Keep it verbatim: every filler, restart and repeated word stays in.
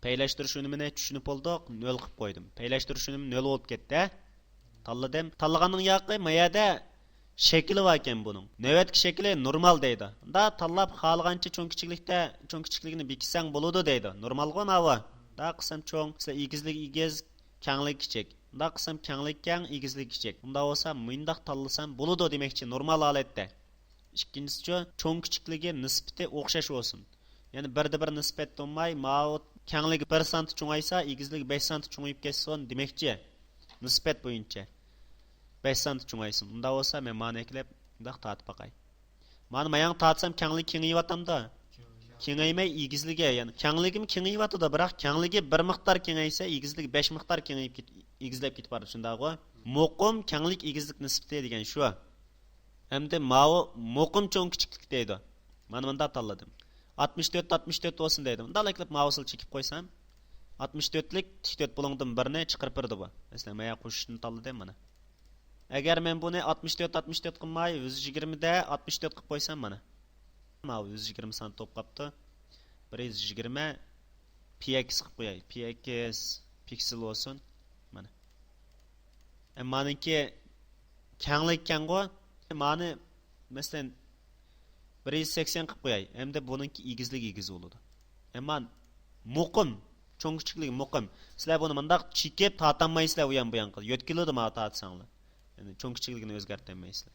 پەيلەشتۈرۈش ئۈنۈمىنى چۈشىنىپ بولدۇق، نۆل قىلىپ قويدۇم. پەيلەشتۈرۈش ئۈنۈمى نۆل بولۇپ كەتتى. تاللىدىم. تاللىغاننىڭ ياقى ما يەردە شەكلى باركەن بۇنىڭ. نۆۋەتتىكى شەكلى نورمال دەيدۇ. دا تاللاپ خالىغانچە چوڭ كىچىكلىكتە، چوڭ كىچىكلىكىنى بېكىتسەڭ بولىدۇ دەيدۇ. نورمالغۇ ماۋۇ. دا قىلسام چوڭ، مەسىلەن، ئېگىزلىكى ئېگىز، كەڭلىكى كىچىك. دا قىلسام كەڭلىكى كەڭ، ئېگىزلىكى كىچىك. ئۇنداق بولسا مۇنداق تاللىسام بولىدۇ دېمەكچى، نورمال ھالەتتە. ئىككىنچىسىچۇ، چوڭ كىچىكلىكى نىسبىتى ئوخشاش بولسۇن. يەنى بىردە بىر نىسبەت بولماي، ماۋۇ كەڭلىكى بىر سانتى چوڭايسا، ئېگىزلىكى بەش سانتى چوڭىيىپ كەتسۇن دېمەكچى. نىسبەت بويىچە بەش سانتى چوڭايسۇن. ئۇنداق بولسا مەن مانا ئەكىلىپ مۇنداق تارتىپ باقاي. مانا ماياڭ تارتسام كەڭلىكى كېڭىيىۋاتامدۇ؟ كېڭەيمەي ئېگىزلىكى، يەنى كەڭلىكىمۇ كېڭىيىۋاتىدۇ، بىراق كەڭلىكى بىر مىقدار كېڭەيسە، ئېگىزلىكى بەش مىقدار كېڭىيىپ كېت-، ئېگىزلەپ كېتىپ بارىدۇ، شۇنداقغۇ؟ مۇقىم كەڭلىك ئېگىزلىك نىسبىتى دېگەن شۇ. ئەمدى ماۋۇ مۇقىم چوڭ كىچىكلىك دەيدۇ. مانا مۇنداق تاللىدىم. ئاتمىش تۆت، ئاتمىش تۆت بولسۇن دەيدۇ. مۇنداقلا كېلىپ ماۋۇسىلا چېكىپ قويسام، ئاتمىش تۆتلۈك تىك تۆت بۇلۇڭدىن بىرنى چىقىرىپ بېرىدۇ بۇ. مەسىلەن، مايا قوشۇشنى تاللىدىم مانا. ئەگەر مەن بۇنى ئاتمىش تۆت، ئاتمىش تۆت قىلماي، يۈز يىگىرمىدە ئاتمىش تۆت قىلىپ قويسام مانا. ماۋۇ يۈز يىگىرمە سانتى بولۇپ قاپتۇ. بىر يۈز يىگىرمە پى ئېكس قىلىپ قوياي. پى ئېكس پىكسېل بولسۇن. مانا. ئەمما مانىڭكى كەڭلىكى كەڭغۇ. مانى، مەسىلەن، بىر يۈز سەكسەن قىلىپ قوياي. ئەمدى بۇنىڭكى ئېگىزلىكى ئېگىز بولىدۇ. ئەمما مۇقىم، چوڭ كىچىكلىكى مۇقىم. سىلەر بۇنى مۇنداق چېكىپ تارتالمايسىلەر ئۇيان بۇيان قىلىپ. يۆتكىلىدۇ مانا تارتساڭلار. يەنى چوڭ كىچىكلىكىنى ئۆزگەرتەلمەيسىلەر.